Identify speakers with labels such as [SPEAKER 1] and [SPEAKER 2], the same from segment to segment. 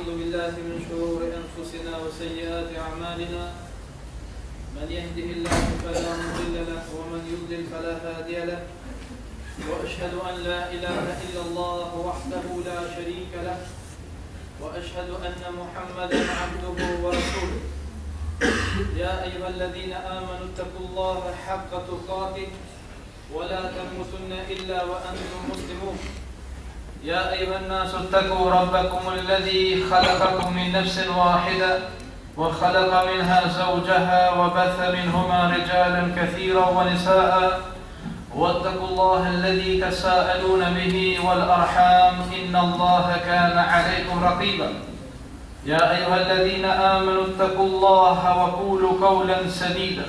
[SPEAKER 1] ونعوذ بالله من شرور أنفسنا وسيئات أعمالنا من يهده الله فلا مضل له ومن يضلل فلا هادي له وأشهد أن لا إله إلا الله وحده لا شريك له وأشهد أن محمدا عبده ورسوله يا أيها الذين آمنوا اتقوا الله حق تقاته ولا تموتن إلا وأنتم مسلمون يا أيها الناس اتقوا ربكم الذي خلقكم من نفس واحدة وخلق منها زوجها وبث منهما رجالا كثيرا ونساء واتقوا الله الذي تساءلون به والأرحام إن الله كان عليكم رقيبا يا أيها الذين آمنوا اتقوا الله وقولوا قولا سديدا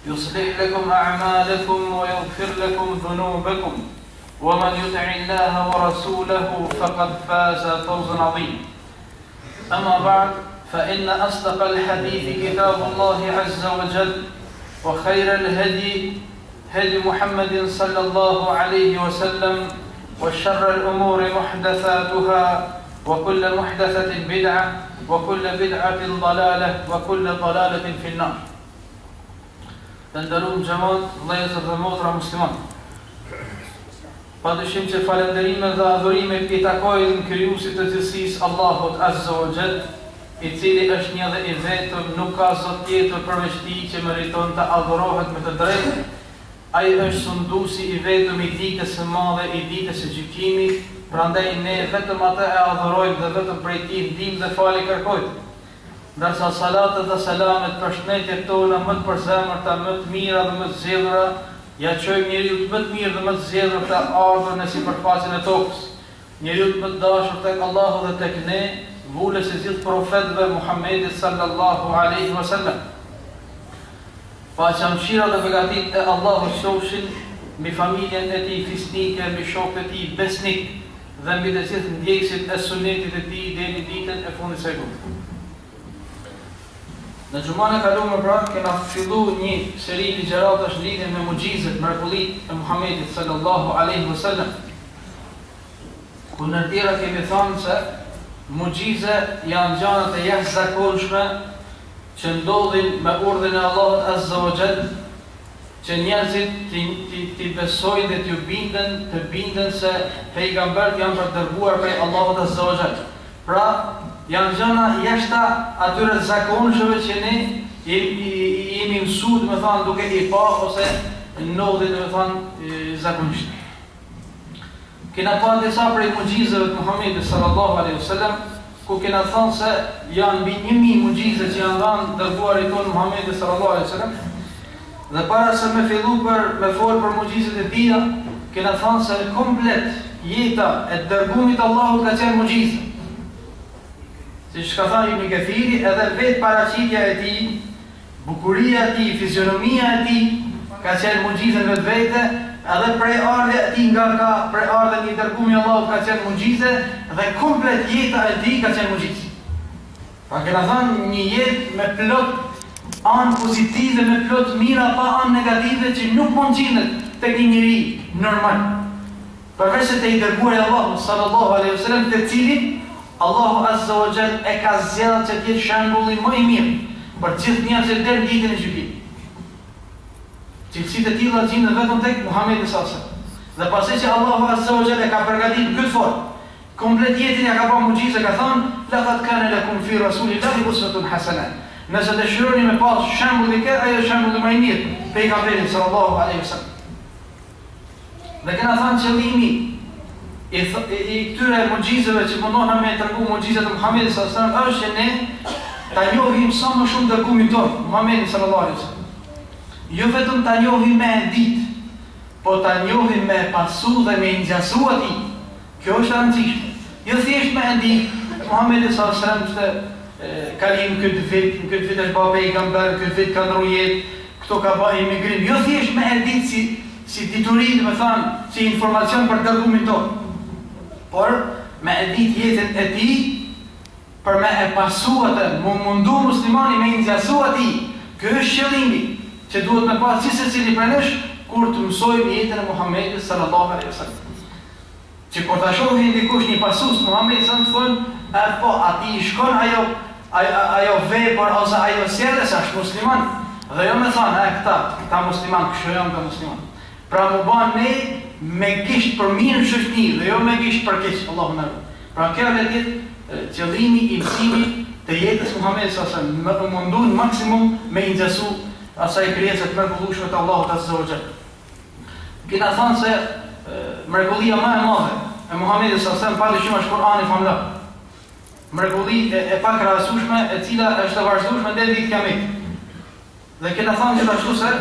[SPEAKER 1] يصلح لكم أعمالكم ويغفر لكم ذنوبكم ومن يطع الله ورسوله فقد فاز فوزا عظيما أما بعد فإن أصدق الحديث كتاب الله عز وجل وخير الهدي هدي محمد صلى الله عليه وسلم وشر الأمور محدثاتها وكل محدثة بدعة وكل بدعة ضلالة وكل ضلالة في النار Të nderuar xhemat, vëllezër dhe motra musliman. Padyshim që falënderimet dhe adhurimet i takojnë Krijuesit të gjithësisë Allahut Azza wa Jall, i cili është një dhe i vetëm, nuk ka zot tjetër përveç Tij që meriton të adhurohet me të drejtë. Ai është sunduesi i vetëm i ditës së madhe, i ditës së gjykimit, prandaj ne vetëm Atë e adhurojmë dhe vetëm prej Tij ndihmë dhe falje kërkojmë. Ndërsa salatet dhe selamet, përshëndetjet tona më të përzemërta, më të mira dhe më të zgjedhura, ia çojmë njeriut më të mirë dhe më të zgjedhur të ardhur në sipërfaqen e tokës, njeriut më të dashur tek Allahu dhe tek ne, vulës së gjithë profetëve, Muhammedit sallallahu alejhi ve sellem. Paqja, mëshira dhe begatitë e Allahut qofshin mbi familjen e tij fisnike, mbi shokët e tij besnikë, dhe mbi të gjithë ndjekësit e Sunetit të tij deri në ditën e fundit së botës. Në xhumanë e kaluar pra kena fillu një seri ligjëratash në lidhje me muxhizet, mrekullitë e Muhamedit sallallahu alaihi wasallam. Ku ndër tjera kemi thënë se muxhize janë gjëra të jashtëzakonshme që ndodhin me urdhrin e Allahut azza wa jall që njerëzit t'i t'i t'i besojnë dhe t'ju binden të binden se pejgamberët janë të dërguar prej Allahut azza wa jall. Pra, janë gjëra jashta atyre zakonshëve që ne i, i, i jemi mësu, domethënë, duke i pa ose ndodhin, domethënë, zakonisht. Kena pa disa prej muxhizeve të Muhamedit sallallahu alaihi wasallam, ku kena thënë se janë mbi 1000 muxhize që janë dhënë dërguarit tonë Muhamedit sallallahu alaihi wasallam. Dhe para se me fillu për me fol për muxhizet e tija, kena thënë se komplet jeta e dërgumit Allahut ka qenë muxhize. Siç ka thënë Ibn Kathiri, edhe vetë paraqitja e tij Bukuria e tij, fizionomia e tij, ka qenë muxhize në vetvete, edhe prejardhja e tij nga ka prejardhjen i dërgumi i Allahut ka qenë muxhize dhe komplet jeta e tij ka qenë muxhize. Pra kena thënë një jetë me plot anë pozitive, me plot mira pa anë negative që nuk mund gjendet tek një njeri normal. Përveç se te i Dërguari i Allahut, sallallahu alejhi ve selem, të cilin Allahu azza wa jall e ka zgjedhur që të jetë shembulli më i mirë për të gjithë njerëzit deri në ditën e gjykimit. Cilësitë e tilla gjenden vetëm tek Muhamedi sallallahu alejhi ve sellem. Dhe pasi që Allahu azza wa jall e ka përgatitur në këtë formë, komplet jetën ja ka bërë muxhize, ka thënë: "Laqad kana lakum fi rasulillahi uswatun hasana." Nëse dëshironi me pas shembull dikë, ai është shembulli më i mirë, pejgamberi sallallahu alejhi ve sellem. Dhe kena thënë qëllimi i, i, i këtyre muxhizeve që mundohna me tregu muxhizet e Muhammedit sallallahu alaihi wasallam është që ne ta njohim sa më shumë dërgumin tonë, Muhammedin sallallahu alaihi wasallam. Jo vetëm ta njohim me e ditë, po ta njohim me e pasu dhe me i ngjasu atij. Kjo është e rëndësishme. Jo thjesht me e ditë, Muhammedi sallallahu alaihi wasallam është ka lind këtë vit, në këtë vit është ba pejgamber, në këtë vit ka ndrru jetë, këto ka ba emigrim, jo thjesht me e ditë si, si dituri, domethanë, si informacion për dërgumin tonë, por me e ditë jetën e tij, për me e pasu atë, mu mundu muslimani me i ngjasu atij, ky është qëllimi që duhet me pas gjithsecili prej nesh, kur të mësojmë jetën e Muhammedit sallallahu alaihi wasallam. Që kur ta shohin dikush një pasues të Muhamedit sallallahu alaihi wasallam, thonë. E po, atij i shkon ajo ajo, ajo vepër ose ajo sjellje se është musliman. Dhe jo me thanë, e këta, këta musliman, kështu janë këta musliman. Pra mu ba ne me gisht për mirë në shoqni dhe jo me gisht për keq, Allahu na ruajt. Pra kjo le të jetë qëllimi i mësimit të jetës Muhamedit sallallahu alaihi wasallam, me u mundu në maksimum me i ngjasu asaj krijese të mrekullueshme të Allahut azza wa jall. Kena thënë se mrekullia më e madhe e Muhamedit sallallahu alaihi wasallam padyshim është Kur'ani famëlartë. Mrekulli e, e pakrahasueshme e cila është e vazhdueshme deri në ditë kiametit. Dhe kena thënë gjithashtu se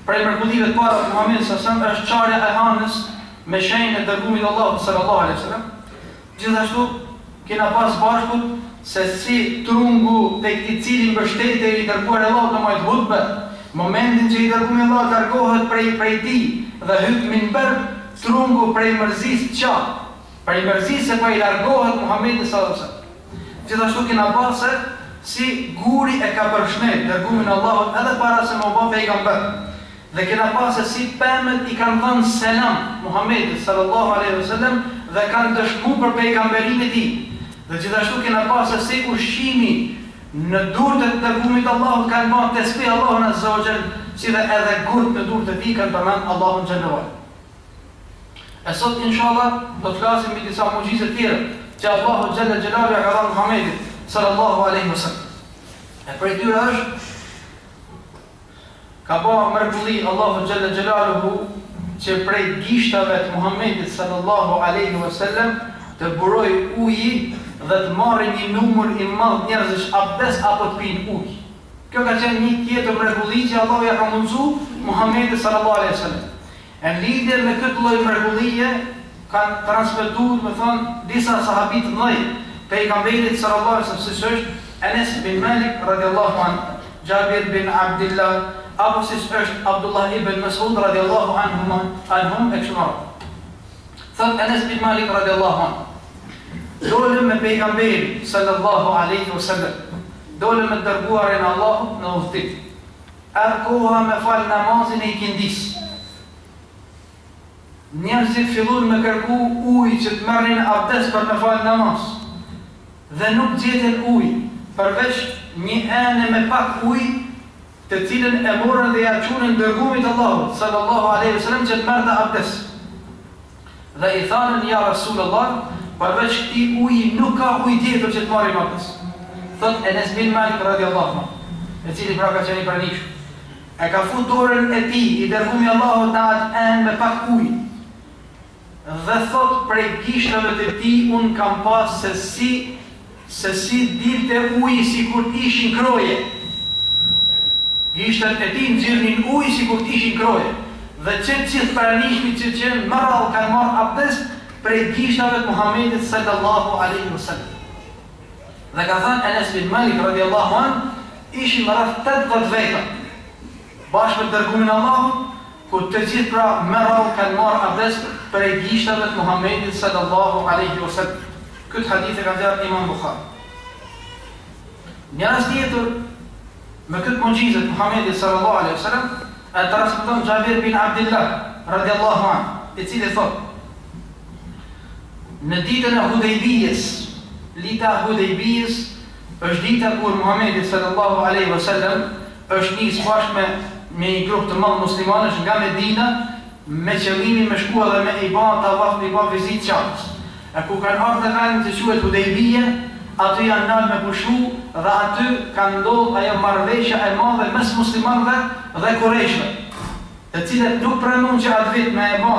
[SPEAKER 1] prej mrekullive të para të Muhamedit sallallahu alaihi wasallam është çarja e hanës me shenjën e dërgumit të Allahut sallallahu alaihi wasallam. Gjithashtu kena pa bashkë se si trungu tek i cili mbështetej i dërguari i Allahut me majt hutbe, momentin që i dërgumi i Allahut largohet prej prej tij dhe hyp n'minber, trungu prej mërzisë çan, prej mërzisë se po i largohet Muhamedit sallallahu alaihi wasallam. Gjithashtu kena pa se si guri e ka përshnet dërgumin e Allahut edhe para se me u ba pejgamber. Dhe kena pa se si pemët i kanë dhënë selam Muhammedit sallallahu alejhi ve sellem dhe kanë dëshmu për pejgamberinë e tij. Dhe gjithashtu kena pa se si ushqimi në durt e të dërgumit të Allahut kanë ba tesbih Allahun azza wa jall, si dhe edhe gurt në durt e tij kanë përmend Allahun xhelle ve ala. E sot inshallah do të flasim mbi disa muxhize tjera që Allahu xhelle xhelaluhu ja ka dhënë Muhamedit sallallahu alaihi wasallam. E prej tyre është ka ba mrekulli Allahu xhelle xhelaluhu që prej gishtave të Muhamedit sallallahu alaihi wasallam të buroj uji dhe të marrë një numër i madh njerëzish abdes apo të pinë ujë. Kjo ka qenë një tjetër mrekulli që Allahu ja ka mundësu Muhamedit sallallahu alaihi wasallam. E në lidhje me këtë lloj mrekullie kanë transmetu, domethënë, disa sahabi të mëdhenj Pejgamberit sallallahu alejhi ve sellem, siç është Enes bin Malik radiallahu anhu, Jabir bin Abdillah, apo siç është Abdullah ibn Mes'ud radiallahu anhuma, anhum e kështu me radhë. Thotë Enes bin Malik radiallahu anhu, dolëm me Pejgamberin sallallahu alejhi ve sellem, dolëm me të dërguarin e Allahut në udhëtim. Erdh koha me fal namazin e ikindisë. Njerëzit fillun me kërku ujë që të merrnin abdes për me fal namaz. Dhe nuk gjetën ujë, përveç një ene me pak ujë, të cilën e morën dhe ja çunën dërgumit të Allahut, sallallahu alejhi ve sellem, që të merrte abdes. Dhe i thanën ja Rasulullah, përveç këtij uji nuk ka ujë tjetër që të marrim abdes. Thot Enes bin Malik radiallahu anhu, e cili pra ka qenë i pranishëm. E ka fut dorën e tij i dërgumi i Allahut në atë enë me pak ujë. Dhe thot prej gishtave të tij unë kam pa se si se si dilte uji sikur të ishin kroje. Gishtat e tij nxirrnin ujë sikur të ishin kroje. Dhe që të gjithë pranishmit që qenë më rrallë kanë marrë abdest prej gishtave të Muhamedit sallallahu alaihi wasallam. Dhe ka thënë Enes bin Malik radiallahu an, ishim rreth 80 veta bashkë me të dërgumin e Allahut, ku të gjithë pra me rrallë kanë marrë abdest prej gishtave të Muhamedit sallallahu alaihi wasallam. Këtë hadith e ka nxjerrë Imam Buhari. Një rast tjetër me këtë muxhize të Muhamedit sallallahu alaihi wasallam e transmeton Jabir bin Abdullah radiallahu anhu, i cili thotë: Në ditën e Hudejbijes, dita e Hudejbijes është dita kur Muhamedi sallallahu alaihi wasallam është nis bashkë me me një grup të madh muslimanësh nga Medina me qëllimin me shku edhe me i ba tavaf, me i ba vizitë Qabes. E kur kanë ardhë në vendin që quhet Hudejbije, aty janë nalë me pushu dhe aty ka ndodhë ajo marrëveshja e madhe mes muslimanëve dhe kurejshëve, të cilët nuk pranuan që atë vit me e ba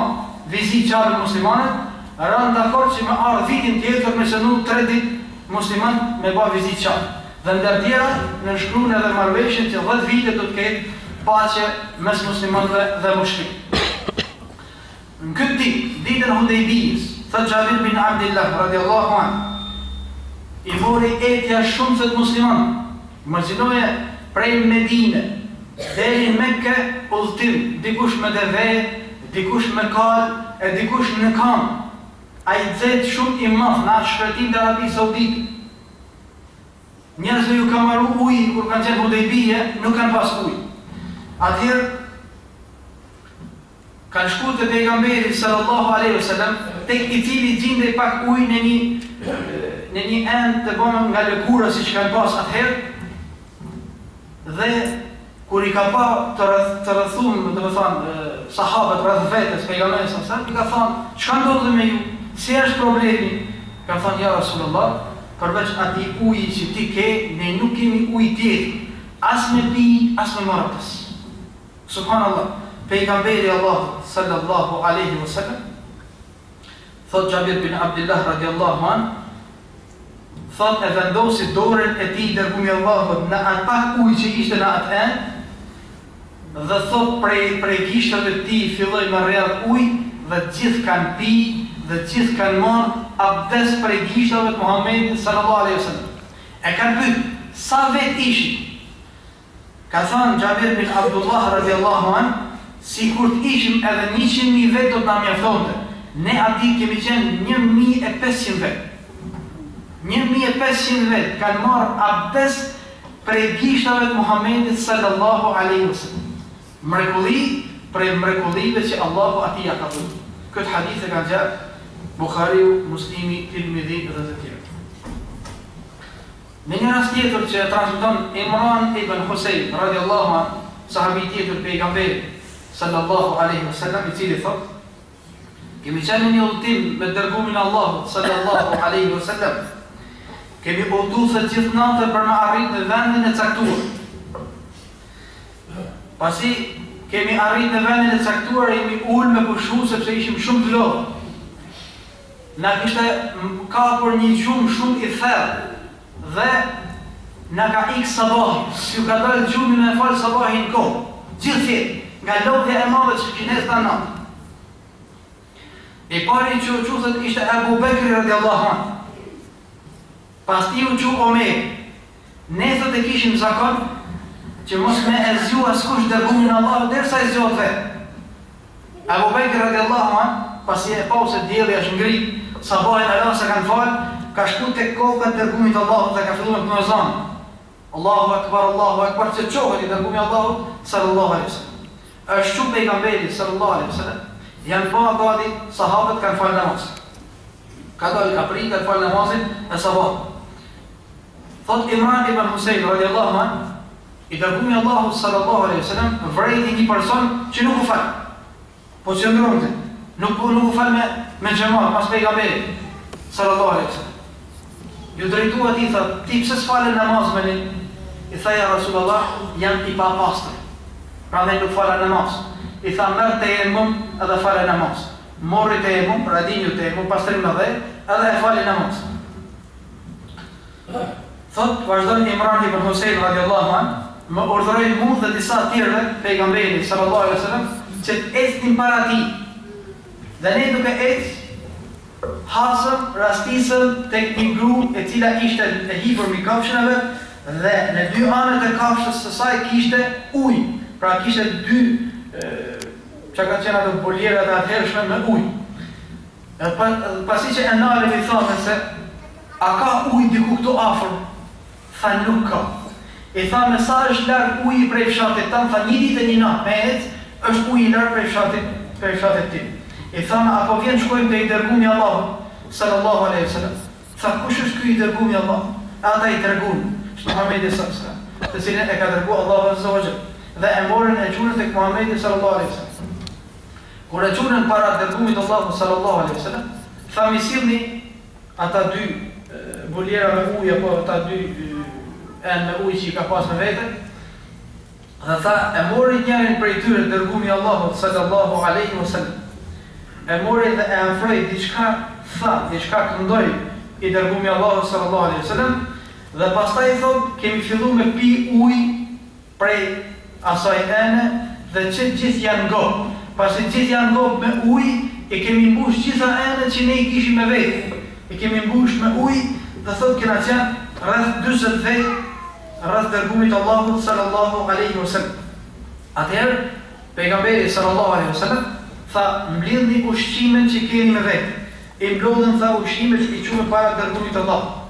[SPEAKER 1] vizitë Qaben muslimanët, ranë dakord që me ardhë vitin tjetër me qëndru tre ditë muslimanët me ba vizitë Qaben. Dhe ndër tjera nënshkruan edhe marrëveshjen që 10 vite do të ketë paqe mes muslimanëve dhe mushrikëve. Në këtë ditë, ditën e Hudejbijes, thotë Xhabir bin Abdillah radiallahu anhu, i mori etja shumicës muslimanëve. Imagjinoje prej Medine deri në Mekë udhëtim, dikush me deve, dikush me kalë e dikush në kamë. Ai xehtë shumë i madh në atë shkretinë të Arabisë Saudite. Njerëzve ju ka maru uji kur kanë qenë Hudejbije, nuk kanë pas ujë. Atëherë Kanë shku te Pejgamberi sallallahu alejhi ve selem, tek i cili gjindej pak ujë në një në një enë të bëme nga lëkura siç kanë pas atëherë dhe kur i ka pa të rreth të rrethum, domethënë sahabët rreth vetes pejgamberit sallallahu alajhi wasallam, i ka thënë, "Çka ndodhi me ju? Si është problemi?" Ka thënë, "Ja Rasulullah, përveç atij uji që ti ke, ne nuk kemi ujë tjetër, as me pi, as me marrë abdes." Subhanallah, pejgamberi i Allahut sallallahu alaihi wasallam Thotë Xhabir bin Abdillah radijallahu anh, thotë e vendosi dorën e tij i dërgumi i Allahut në atë pak ujë që ishte në atë enë, dhe thotë prej prej gishtave të tij filloi me rrjedh ujë dhe të gjithë kanë pi dhe të gjithë kanë marrë abdes prej gishtave të Muhamedit sallallahu alaihi wasallam. E kanë pyet, sa vetë ishin? Ka thënë Xhabir bin Abdullah radijallahu anh, Sikur të ishim edhe 100.000 vetë do të na mjaftonte. Ne atë ditë kemi qenë 1500 vetë. 1500 vetë kanë marrë abdes prej gishtave të Muhamedit sallallahu alaihi wasallam. Mrekulli prej mrekullive që Allahu atij ja ka dhënë. Këtë hadith e kanë nxjerrë Buhariu, Muslimi, Tirmidhi dhe të tjerë. Në një rast tjetër që e transmeton Imran ibn Husein radiallahu anh, sahabi tjetër pejgamberit sallallahu alaihi wasallam, i cili thotë: Kemi qenë në një udhëtim me dërgumin e Allahut sallallahu alaihi wasallam. Kemi udhëtu se gjithë natën për me arrit në vendin e caktuar. Pasi kemi arrit në vendin e caktuar, jemi ul me pushu sepse ishim shumë të lodhur. Na kishte kapur një gjumë shumë i thellë dhe na ka ikë sabahi, s'ju ka dalë gjumi me e falë sabahin në kohë. Gjithë fjetë, nga lodhja e madhe që kishim ecë natë. I pari që u çu thotë ishte Ebu Bekri radiallahu anhu. Pas tij u çu Omeri. Ne thotë e kishim zakon që mos me e zgju askush dërgumin e Allahut derisa ai zgjohet vetë. Ebu Bekri radiallahu anh, pasi e pau se dielli është ngrit, sabahin ala s'e kanë falë, ka shku tek koka e dërgumit të Allahut dhe ka fillu me punu ezan. Allahu akbar, Allahu akbar, që çohet i dërgumi i Allahut, sallallahu alaihi wasallam. Është çu pejgamberi sallallahu alaihi wasallam, janë pa gati sahabët kanë falë namaz. Ka dalë, ka prit, kanë falë namazin e sabahut. Thot Imran ibn Husayn radiallahu anh, i dërgumi i Allahut sallallahu alaihi wasallam vrejti një person që nuk u fal. Po qëndronte, nuk po nuk u fal me me xhemat pas pejgamberit sallallahu alaihi wasallam. Ju drejtua atij tha, ti pse s'fale namaz me ne? I tha ja Rasulullah, jam i papastër. Prandaj nuk fala namaz. I tha merr tejemum edhe fale namaz. Morri tejemum, pra di një tejemum, pastrim me dhe, edhe e fali namaz. Thot, vazhdon Imran ibn Husayn radiallahu anh, më urdhëroi mua dhe disa të tjerëve, pejgamberi sallallahu alaihi wasallam, që të ecnim para tij. Dhe ne duke ecë, hasëm, rastisëm tek një gru e cila ishte e hipur mbi kafshën e vet dhe në dy anët e kafshës së saj kishte ujë. Pra kishte dy që kanë qenë ato buljerat e atëhershme me ujë. Edhe pa, pasi që e nalëm i thamë se a ka ujë diku këtu afër? Tha nuk ka. I thamë sa është larg uji prej fshatit tënd? Tha një ditë e një natë me ecë, është uji larg prej fshatit, prej fshatit tim. I thamë a po vjen shkojmë te i dërgumi i Allahut sallallahu alaihi wasallam. Tha kush është ky i dërgumi i Allahut? E ata i tregun, është Muhamedi sallallahu alaihi wasallam, të cilin e ka dërguar Allahu azza wa jall. Dhe e morën e çunën tek Muhamedi sallallahu alaihi wasallam. Kur e çunën para dërgumit të Allahut sallallahu alaihi wasallam, tha mi sillni ata dy buljera me ujë apo ata dy enë me ujë që i ka pas me vete. Dhe tha e mori njërin prej tyre dërgumi i Allahut sallallahu alaihi wasallam. E mori dhe e afroi diçka, tha, diçka këndoi i dërgumi i Allahut sallallahu alaihi wasallam dhe pastaj thot kemi fillu me pi ujë prej asaj ene dhe që gjithë janë ngop. Pasi gjithë janë ngop me ujë, i kemi mbush gjitha enët që ne i kishim me vete. I kemi mbush me ujë dhe thotë kena qenë rreth 40 vetë rreth dërgumit të Allahut sallallahu alaihi wasallam. Atëherë pejgamberi sallallahu alaihi wasallam tha mblidhni ushqimet që keni me vete. I mblodhën tha ushqimet që i çuan para dërgumit të Allahut.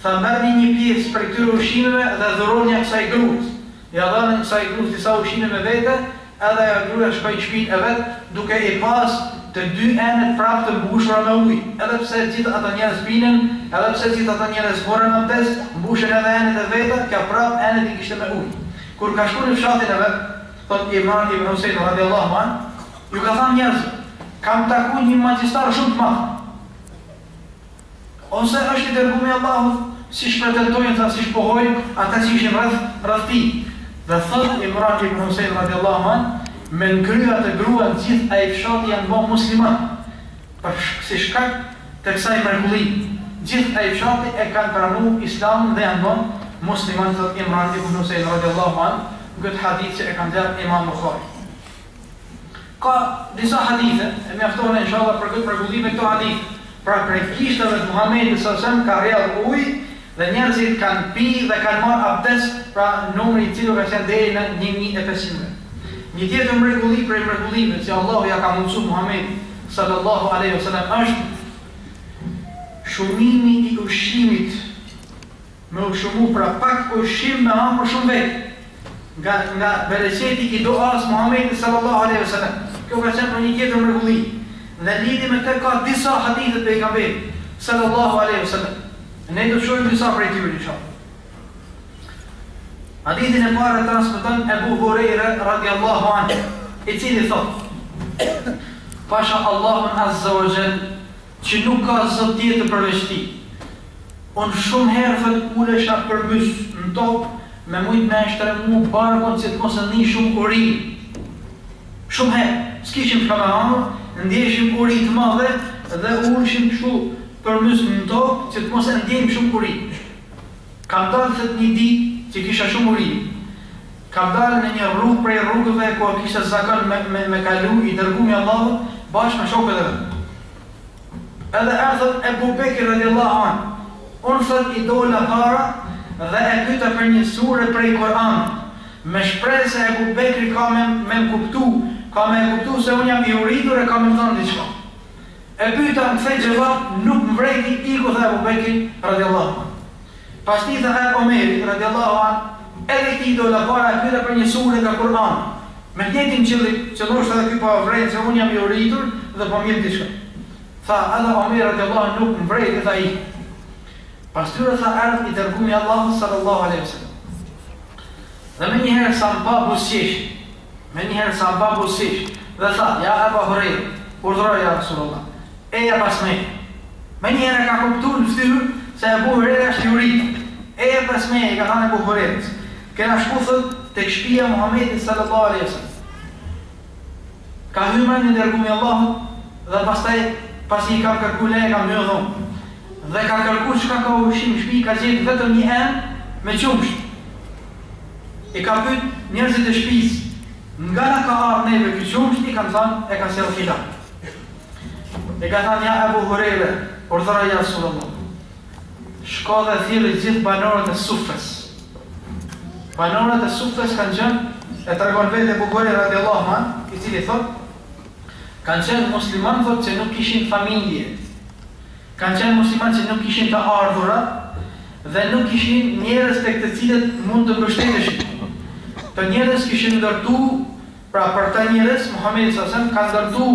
[SPEAKER 1] Tha merrni një pjesë prej këtyre ushqimeve dhe dhuronja kësaj gruas. Ia dhanë kësaj gruas disa ushqime me vete, edhe ajo gruaja shkoi në shtëpinë e vet duke i pas të dy enët prapë të mbushura me ujë, edhe pse gjithë ata njerëz pinin, edhe pse gjithë ata njerëz morën abdes, mbushën edhe enët e veta, kjo prapë enët i kishte me ujë. Kur ka shku në fshatin e vet, thotë Imran ibn Husein radiallahu an, ju ka thanë njerëzve, kam taku një magjistar shumë të madh. Ose është i dërgumi i Allahut, siç pretendojnë, tha siç pohojnë ata që ishin rreth rreth tij. Dhe thotë Imran ibn Husein radiallahu an, me në krye atë gruan gjithë ai fshati janë bo musliman. Për si shkak të kësaj mrekulli, gjithë ai fshati e kanë pranu Islamin dhe janë bo musliman, thotë Imran ibn Husein radiallahu an, në këtë hadith që e ka nxjerr Imam Buhari. Ka disa hadithe, e mjaftohna inshallah për këtë mrekulli me këto hadithe. Pra prej gishtave të Muhamedit sallallahu alajhi wasallam ka rrjedh ujë dhe njerëzit kanë pi dhe kanë marrë abdes, pra numri i cili ka qenë deri në 1500 vetë. Një tjetër mrekulli prej mrekullive që Allahu ja ka mundësu Muhamedit sallallahu alaihi wasallam është shumimi i ushqimit Me u shumu pra pak ushqim me hangër shumë vetë. Nga nga bereqeti i duas Muhamedit sallallahu alaihi wasallam. Kjo ka qenë pra një tjetër mrekulli. Dhe lidhje me këtë ka disa hadithe të pejgamberit sallallahu alaihi wasallam. Ne do të shohim disa prej tyre inshallah. Hadithin e parë e transmeton Ebu Hurejre radiallahu anhu, i cili thotë: Pasha Allahun azza wa jall që nuk ka zot tjetër përveç tij. Unë shumë herë thotë ulesha përmbys në tokë me mujt me e shtrëngu barkun që të mos e ndi shumë urinë. Shumë herë, s'kishim çka me hangër, ndjeshim uri të madhe dhe uleshim kështu përmbys në tokë që të mos e ndjejmë shumë urinë. Kam dalë thotë një ditë që kisha shumë uri. Kam dalë në një rrugë prej rrugëve ku kishte zakon me me, me kalu i dërgumi i Allahut bashkë me shokët e vet. Edhe erdh thot Ebu Bekri radiallahu an. Unë thot i dola para dhe e pyeta për një sure prej Kur'anit. Me shpresë se Ebu Bekri ka me me më kuptu, ka me e kuptu se unë jam i uritur e ka me më thënë diçka. E pyeta, më kthej xhevap, nuk më vrejti, iku tha Ebu Bekri radiallahu an. Pas tij tha erdh Omeri radiallahu an, edhe këtij i dola para e pyeta për një sure nga Kur'ani. Me të njëjtin qëllim, që ndoshta edhe ky po e vren se unë jam i uritur dhe po më jep diçka. Tha edhe Omeri radiallahu an nuk më vrejti tha iku. Pas tyre tha erdh i dërgumi i Allahut sallallahu alaihi wasallam. Dhe menjëherë sa më pa buzëqeshi, Menjëherë sa më pa buzëqeshi dhe tha, Ja Eba Hurejre, urdhëro ja Resulullah, eja pas meje. Menjëherë e ka kuptu në fytyrë se Ebu Hurejre është i uritur. Eja pas meje, i ka thënë Ebu Hurejrës. Kena shku thot tek shtëpia e Muhamedit sallallahu alaihi wasallam. Ka hyrë mrena i dërgumi i Allahut dhe pastaj pasi i kam kërku leje kam hyrë dhe unë. Dhe ka kërku çka ka ushqim në shtëpi, ka gjetë vetëm një enë me qumësht. I ka pyet njerëzit e shtëpisë, nga na ka ardhur neve ky qumësht, i kanë thënë e ka sjellë filan. I ka thënë ja Ebu Hurejre, urdhëro ja Resulullah. Shko dhe thirri gjithë banorët e Sufes. Banorët e Sufes kanë qenë, e tregon vetë Ebu Hurejre radiallahu an, i cili thotë, kanë qenë musliman thotë që nuk kishin familje. Kanë qenë muslimanë që nuk kishin të ardhura dhe nuk kishin njerëz tek të cilët mund të mbështeteshin. Këta njerëz kishin ndërtu, pra për këta njerëz Muhamedi sallallahu alajhi wasallam ka ndërtu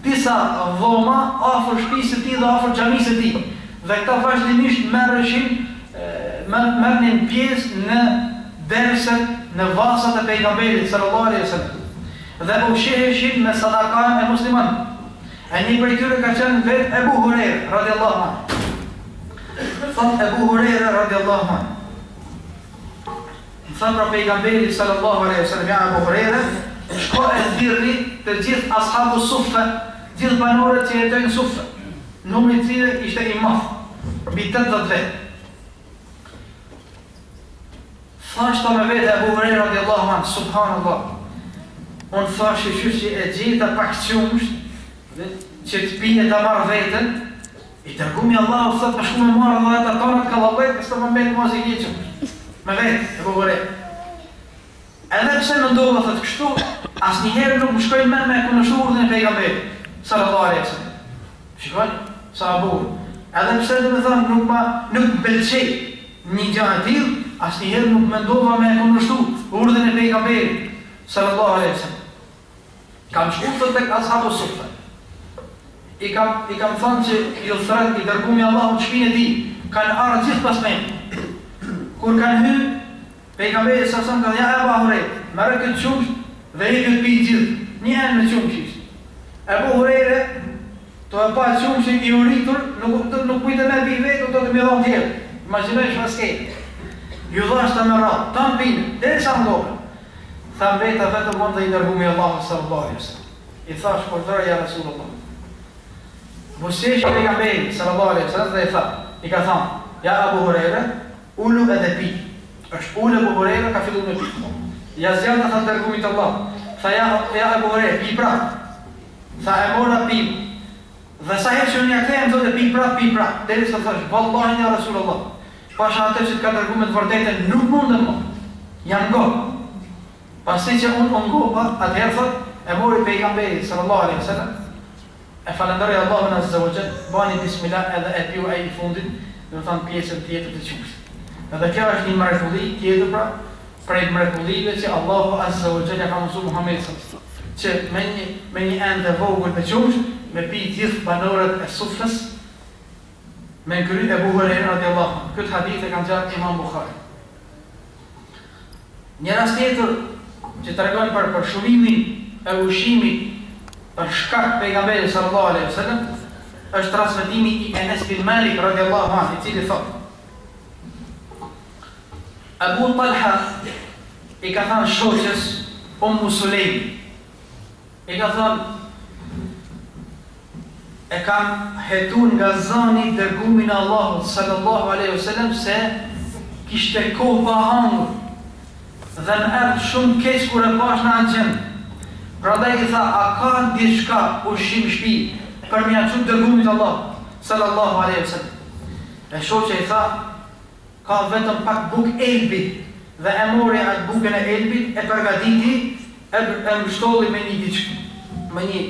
[SPEAKER 1] disa dhoma afër shtëpisë së tij dhe afër xhamisë së tij. Dhe këta vazhdimisht merreshin merrnin pjesë në derset, në vazat e pejgamberit sallallahu alaihi wasallam dhe ushqeheshin me sadakan e muslimanëve. E një prej tyre ka qenë vetë Ebu Hurejre, radiallahu anhu. Thot Ebu Hurejre, radiallahu anhu. Më tha pra pejgamberi sallallahu alaihi wasallam ja Ebu Hurejre, shko e thirri të gjithë ashabu suffe, gjithë banorët që jetojnë suffe. Numri i tyre ishte i madh, mbi 80 vetë. Thash tha me vete Ebu Hurejra radiallahu anhu, subhanallah. Unë thash shyqyr që e gjeta pak qumësht, dhe që të pi e ta marr veten, i dërgumi i Allahut thot me shku me marrë dhe ata tonat kallabllëk, e s'të më mbet mos i ke qumësht. Me vete, Ebu Hurejra. Edhe pse mendova thot kështu, asnjëherë nuk më shkoi në mend me e kundërshtu urdhrin e pejgamberit sallallahu alaihi wasallam. Shikoni sa e bukur. Edhe pse domethënë nuk ma nuk më pëlqej një gjë e tillë, asnjëherë nuk mendova me e kundërshtu urdhrin e pejgamberit sallallahu alaihi wasallam. Kam shku thot tek ashabu suffe. I kam i kam thënë që ju thret i dërgumi i Allahut në shpinë e tij, kanë ardhur gjithë pas meje. Kur kanë hy, pejgamberi sa sa ka thënë ja Ebu Hurejre, merre këtë qumsht dhe jepju të pinë gjithë. Një enë me qumsht ishte. Ebu Hurejre, tu e pa qumshtin i uritur, nuk nuk mujte me pi vetë, do të me dhon tjerë. Imagjinoj çfarë skene. Ju dhashta me radhë, tan pinë, derisa ngopën. Tha mbeta vetëm unë dhe i dërgumi i Allahut sallallahu alaihi wasallam. I thash, urdhëro ja Resulullah. Buzëqeshi pejgamberi, sallallahu alaihi wasallam dhe i tha, i ka thënë, ja Abu Hurajre, ulu edhe pi. Është ul Abu Hurajre ka filluar me pi. Ja zgjata tha dërgumit të Allahut. Tha ja ja Abu Hurajre, pi prap. Tha e mora pi. Dhe sa herë që unë ja kthehem thotë pi prap, pi prap. Derisa thash, vallahi ja Resulullah. Pasha atë që të ka dërguar me të vërtetën, nuk mundem më. Jam ngop. Pasi që unë u ngopa, atëherë thotë, e mori Pejgamberi, sallallahu alejhi ve sellem, e falënderoi Allahun azza wa jall, bani bismillah edhe e piu ai i fundit, domethënë pjesën tjetër të qumështit. Edhe kjo është një mrekulli tjetër pra, prej mrekullive që Allahu azza wa jall ja ka mundësu Muhammedit sallallahu alejhi ve sellem, që me një me një enë të vogël me qumësht, me pi gjithë banorët e Sufës, me në krye Ebu Hurejre radiallahu anhu. Këtë hadith e ka nxjerrë Imam Buhari. Një rast tjetër që tregon për për shumimin e ushqimit për shkak pejgamberit sallallahu alaihi wasallam është transmetimi i Enes bin Malik radiallahu anhu, i cili thotë Abu Talha i ka thënë shoqes Ummu Sulejm I ka thënë, E kam hetu nga zani dërgumin e Allahut sallallahu alejhi ve sellem se kishte kohë pa hangër dhe më erdh shumë keq kur e pash në atë gjendje. Prandaj i tha, a ka diçka ushqim në shtëpi për me ia çu dërgumit të Allahut sallallahu alejhi ve sellem. E shoqja i tha, Ka vetëm pak bukë elbi dhe e mori atë bukën e elbit e përgatiti e e mbështolli me një diçka me një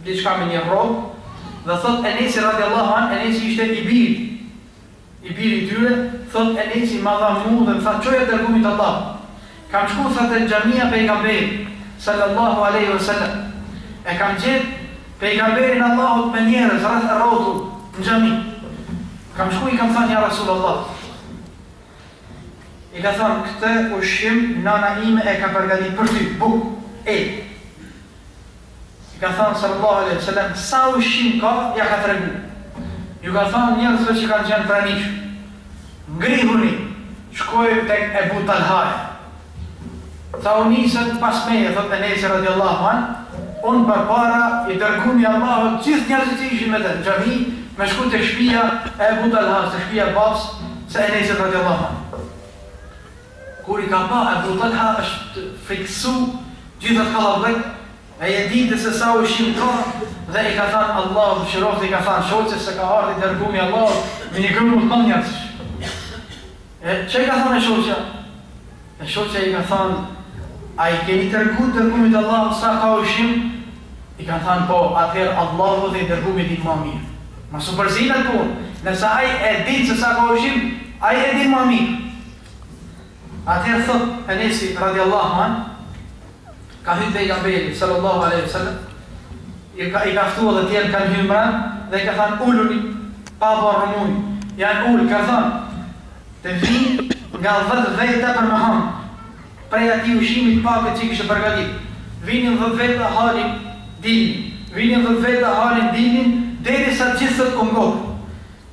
[SPEAKER 1] diçka me një rrobë dhe thot Enesi radiallahu an Enesi ishte i biri i biri i tyre thot Enesi ma dha mu dhe më tha çoja dërgumit të Allahut kam shku tha te xhamia e pejgamberit sallallahu alaihi wasallam e kam gjet pejgamberin e Allahut me njerëz rreth e rrotull në xhami Kam shku i kam thanë ja Rasulullah. I ka thanë këtë ushqim nana ime e ka përgatit për ty, bukë, elb. I ka thanë sallallahu alaihi wasallam sa ushqim ka, ja ka tregu. Ju ka thanë njerëzve që kanë qenë pranishëm. Ngrihuni, shkojmë tek Ebu Talhaja. Tha u nisën pas meje, thot Enesi radiallahu an, unë përpara i dërgumi i Allahut gjithë njerëzit që ishin me të në xhami, me shku te shtëpia e Ebu Talhas, te shtëpia e babës së Enesit radiallahu an. Kur i ka pa Ebu Talha është frikësu gjithë atë kallabllëk, ai e dinte se sa ushqim ka dhe i ka thënë Allahu mëshiroftë i ka thënë shoqes se ka ardhur i dërgumi i Allahut me një grumbull të madh njerëzish. E çka i ka thënë e shoqja? E shoqja i ka thënë, a i keni tregu të dërgumit të Allahut sa ka ushqim? I kanë thënë, po, atëherë Allahu dhe i dërgumi din më mirë. Mos u përzi në punë, nëse ai e din se sa ka ushqim, ai e din më mirë. Atëherë thot Enesi radiallahu an, ka hyrë pejgamberi sallallahu alaihi wasallam, i ka i ka ftuar dhe tjerë kanë hyrë mbrenda dhe i ka thënë uluni pa bërë rrëmujë. Janë ul, ka thënë Të vijnë nga dhetë veta për me hangër, prej atij ushqimit pakët që kishte përgatit. Vinin dhetë veta, hanin, dilnin. Vinin dhetë veta, hanin, dilnin, derisa të gjithë u ngopën.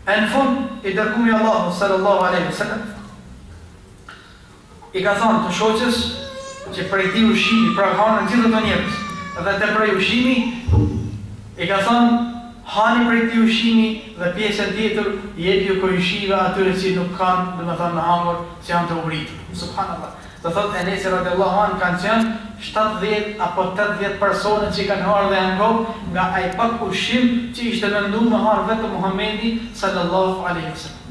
[SPEAKER 1] E në fund, i dërgumi i Allahut, sallallahu alejhi ve sellem, I ka thënë të shoqes që prej këtij ushqimi, pra hanën gjithë ato njerëz, dhe teproi ushqimi, i ka thënë hani prej këtij ushqimi dhe pjesën tjetër jepju kojshive atyre që nuk kanë, domethënë me hangër, që janë të uritur. Subhanallah. Do thotë Enesi radiallahu anhu kanë qenë 70 apo 80 persona që kanë harë dhe janë ngop nga ai pak ushqim që ishte mendu me harë vetëm Muhammedi sallallahu alaihi wasallam.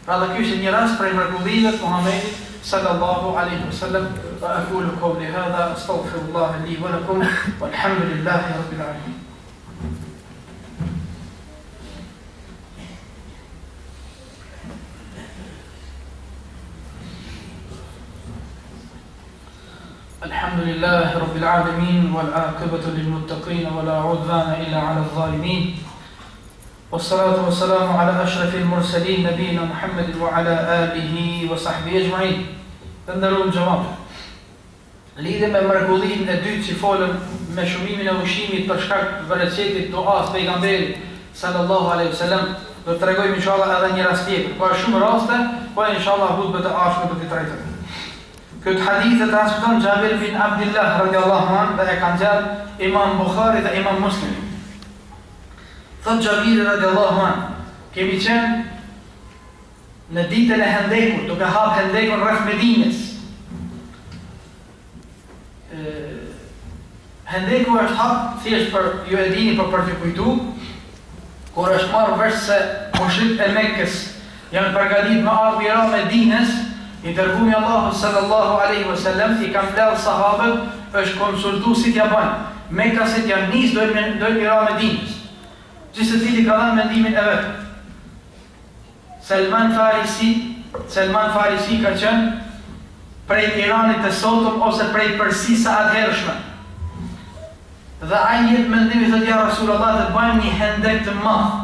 [SPEAKER 1] Pra dhe ky ishte një rast prej mrekullive të Muhamedit sallallahu alaihi wasallam wa aqulu qawli hadha astaghfirullah li wa lakum walhamdulillahi rabbil alamin. الحمد لله رب العالمين والعاقبة للمتقين ولا عدوان إلا على الظالمين والصلاة والسلام على أشرف المرسلين نبينا محمد وعلى آله وصحبه أجمعين Të nderuar xhemat. Lidhje me mrekullinë e dytë që folëm me shumimin e ushqimit për shkak të bereqetit duas pejgamberit sallallahu alejhi ve selem, do të tregojmë inshallah edhe një rast tjetër. Ka shumë raste, po inshallah hutbet e ardhshme do t'i trajtojmë. Këtë hadith e transmeton Xhabir bin Abdullah radiallahu anhu dhe e ka nxjerr Imam Buhari dhe Imam Muslim. Thot Xhabiri radiallahu anhu, kemi qenë Në ditën e Hendekut, duke hap Hendekun rreth Medinës. Hendeku është hap thjesht për ju e dini por për t'ju kujtu, kur është marrë vesh se mushrikët e Mekës janë përgatit me ardhë me i ra Medinës, i dërgumi i Allahut sallallahu alaihi wasallam i ka mbledh sahabët, është konsultu si t'ja bajnë. Mekasit janë nis dojnë me i ra Medinës. Gjithsecili ka dhënë mendimin e vet. Selman Farisi, Selman Farisi ka qenë prej Iranit të sotëm ose prej Persisë së atëhershme. Dhe ai jep mendim i thotë ja Rasulullah të bëjmë një hendek të madh,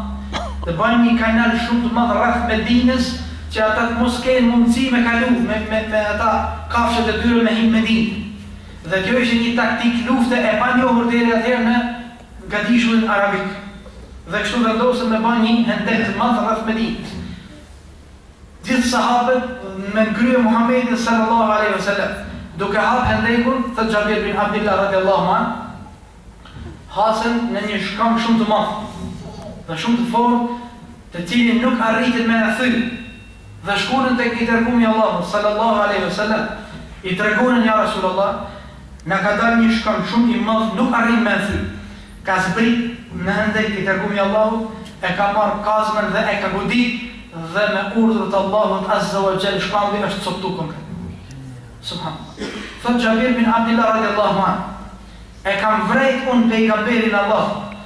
[SPEAKER 1] të bëjmë një kanal shumë të madh rreth Medinës që ata të mos kenë mundësi me kalu me me me ata kafshët e tyre me hi në Medinë. Dhe kjo ishte një taktikë lufte e panjohur deri atëherë në Gadishullin Arabik. Dhe kështu vendosën me ba një hendek të madh rreth Medinës. Gjithë sahabët me në krye Muhammedin sallallahu alaihi wasallam, duke hap hendekun, thot Xhabir bin Abdullah radiallahu an, hasën në një shkamb shumë të madh dhe shumë të fortë, të cilin nuk arritën me e thy. Dhe shkunën tek i dërgumi i Allahut sallallahu alaihi wasallam, i tregunën ja Rasulullah, na ka dalë një shkamb shumë i madh, nuk arrijmë me e thy. Ka zbrit në hendek i dërgumi i Allahut, e ka marrë kazmën dhe e ka godit dhe me urdhër të Allahut azza wa jall shkambi është coptu komplet. Subhanallah. Thot Xhabir bin Abdullah radiallahu an, e kam vrejt unë pejgamberin e Allahut,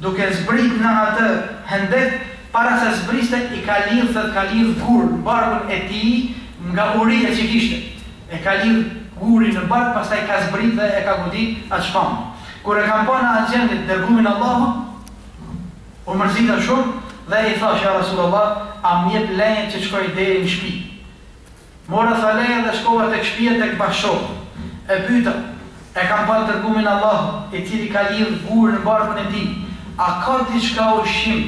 [SPEAKER 1] duke zbrit në atë hendek, para se zbriste i ka lidh, thot ka lidh gur në barkun e tij nga uria që kishte. E ka lidh gurin në bark, pastaj ka zbrit dhe e ka godit atë shkamb. Kur e kam pa në atë gjendje të dërgumin e Allahut, u mërzita shumë dhe i thash ja Rasulullah, a më jep leje që të shkoj deri në shtëpi? Mora tha leje dhe shkova tek shtëpia tek bashkëshorti. E pyeta, e kam pa të dërgumin e Allahut, i cili ka lidh gur në barkun e tij, a ka diçka ushqim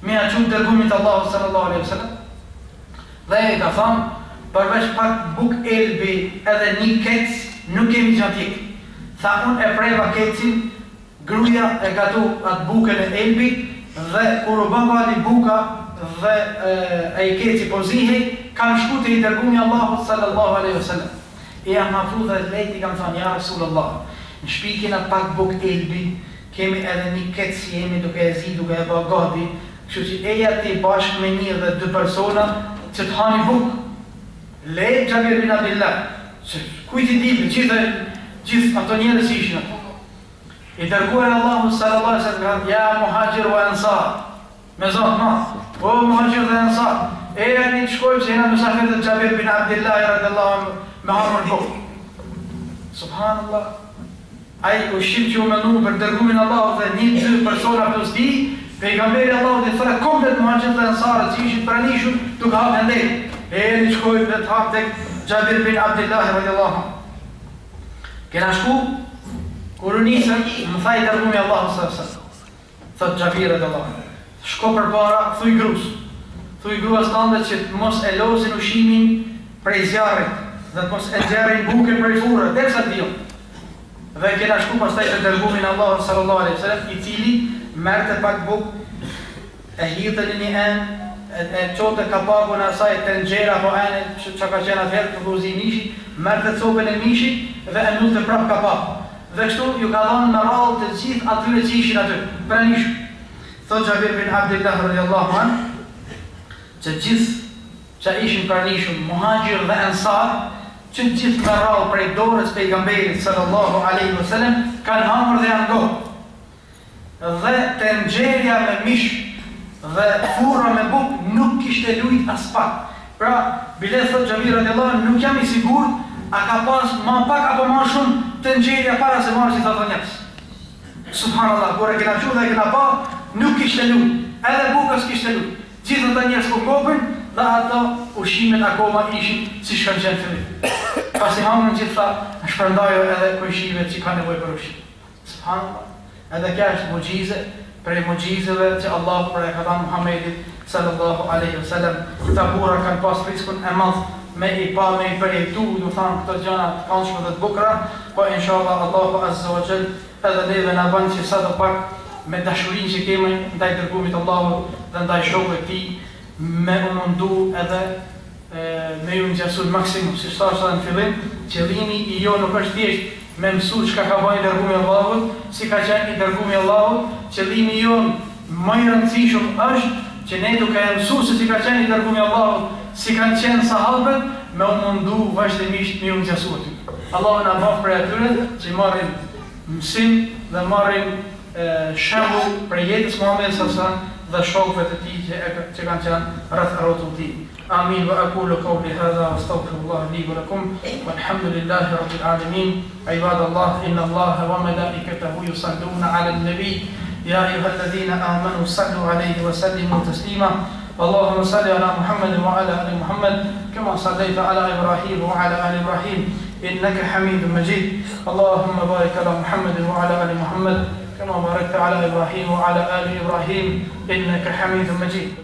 [SPEAKER 1] me ia çu të dërgumit të Allahut sallallahu alaihi wasallam? Dhe ai ka thënë, përveç pak bukë elbi edhe një kec, nuk kemi gjë tjetër. Tha unë e preva kecin, gruaja e gatu atë bukën e elbit dhe kur u bë gati buka dhe ai keci po zihej, kam shku te i dërgumi i Allahut sallallahu alejhi ve sellem. I jam afru dhe lehtë i kam thënë, ja Resulallah, në shtëpi kena pak bukë elbi, kemi edhe një kec që jemi duke e zi, duke e bë gati, Kështu që eja ti bashkë me një dhe dy persona që të hani bukë. Lehtë Xhabir bin Abdillah, që kujt i dilte, gjithë gjithë ato njerëz që ishin aty. I dërguari i Allahut sallallahu alaihi wasallam, ja muhaxhir wa ansar. Me zë të madh, o muhaxhir dhe ansar, ejani të shkojmë se jena mysafir te Xhabir bin Abdillah radiallahu anhu me hangër bukë. Subhanallah. Ai ushqim që u mendu për të dërgumin e Allahut dhe një dy persona plus tij, pejgamberi i Allahut i thërret komplet muhaxhirët dhe ensarët që ishin të pranishëm duke hapë hendek. Ejani të shkojmë dhe të hamë tek Xhabir bin Abdullah radiallahu anhu. Kena shku kur u nisëm, më tha i dërgumi i Allahut sallallahu alaihi wasallam. Thot Xhabir radiallahu anhu. Shko përpara, thuj grus. Thuj gruas tënde që të mos e lozin ushqimin prej zjarrit dhe të mos e nxjerrin bukën prej furre derisa të vij unë. Dhe kena shku pastaj te i dërgumi i Allahut sallallahu alaihi wasallam, i cili merrte pak bukë e hidhte në një enë, e, e çonte kapakun e asaj tenxhere apo ene që ka qenë atëherë të zi mishi, merrte copën e mishit dhe e mbyllte prap kapakun. Dhe kështu ju ka dhënë me radhë të gjithë atyre që ishin aty, pranishëm. Thotë Xhabir bin Abdullah radiallahu an, që gjithë që ishin pranishëm muhaxhir dhe ensar, që gjithë me radhë prej dorës pejgamberit sallallahu alaihi wasallam kanë hangër dhe janë ngopë. Dhe tenxherja me mish dhe furra me bukë nuk kishte lujt aspak. Pra, bile thot Xhabir radiallahu anhu, nuk jam i sigurt. A ka pas ma pak apo ma shumë tenxherja para se marrë gjithë ato njerëz? Subhanallah, kur e kena çu dhe e kena pa, nuk kishte lugë, edhe buka s'kishte lugë. Gjithë ata njerëz po ngopin dhe ato ushqimet akoma ishin siç kanë qenë fillim. Pasi hangën gjithë tha, shpërndaju edhe kojshive që kanë nevojë për ushqim. Subhanallah. Edhe kjo është muxhize prej muxhizeve që Allahu pra e ka dhënë Muhammedit sallallahu alaihi wasallam. Këta burra kanë pas riskun e madh me i pa, me i përjetu, domethanë këto gjëra të këndshme dhe të bukura, po inshallah Allahu azza wa jall edhe neve na bën që sado pak me dashurinë që kemi ndaj dërgumit të Allahut dhe ndaj shokëve të tij me u mundu edhe me ju ngjasu në maksimum, siç thashë edhe në fillim, qëllimi i jonë nuk është thjesht me mësu çka ka ba i dërgumi i Allahut, si ka qenë i dërgumi i Allahut, qëllimi jonë më i rëndësishëm është që ne duke e mësu se si ka qenë i dërgumi i Allahut, si kanë qenë sahabët, me u mundu vazhdimisht me ju ngjasu atyre. Allahu na bëftë prej atyre që marrin mësim dhe marrin shembull prej jetës Muhamedit sallallahu alaihi wasallam dhe shokëve të tij që që kanë qenë rreth rrotull tij. Amin wa aqulu qawli hadha wa astaghfirullah li wa lakum walhamdulillahi rabbil alamin. Ibadallah inna Allaha wa malaikatahu yusalluna 'alan nabi ya ayyuhalladhina amanu sallu 'alayhi wa sallimu taslima. اللهم صل على محمد وعلى ال محمد كما صليت على ابراهيم وعلى ال ابراهيم انك حميد مجيد اللهم بارك على محمد وعلى ال محمد كما باركت على ابراهيم وعلى ال ابراهيم انك حميد مجيد.